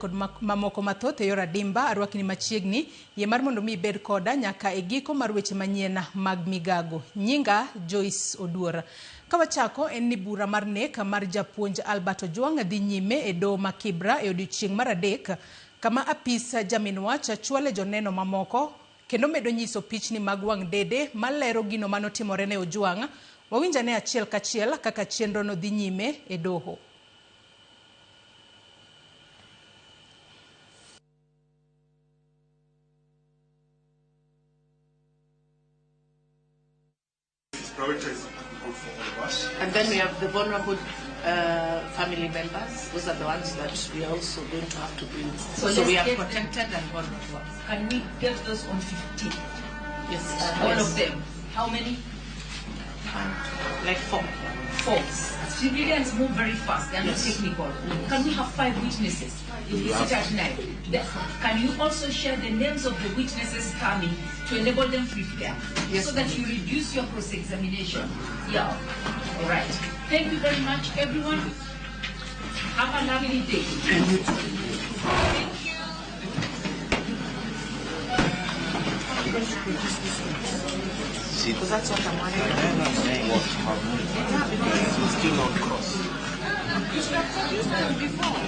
Kod mamoko mathoth e yor adimba arwakni machiegni yie mar mondo mi ibed koda nyaka e giko mar weche manyien mag migago. Nyinga Joyce Oduor. Ka wachako en ni bura mar nek mar japuonj Albert Ojwang dhi nyime e doho ma Kibra e odiochieng' mar adek kama apis jamin wach chwale joneno mamoko kendo medo nyiso pichni mag wang' dede malero gino manotimore ne Ojwang'. Wawinj ane achiel kachiel kaka chenro no dhi nyime e doho. Prioritize good for all of us. And then we have the vulnerable family members. Those are the ones that we are also going to have to bring. So So we let's have get them. protected and vulnerable. Can we get those on 15? Yes. All yes. of them. How many? Like four. Four. Civilians move very fast. They are not technical. Can we have 5 witnesses if we sit at 9? Can you also share the names of the witnesses coming to enable them to prepare? Yes. So that you reduce your cross-examination. Yeah. All right. Thank you very much, everyone. Have a lovely day. Thank you. Because that's what I'm worried about. Still on cross. You should have produced them before.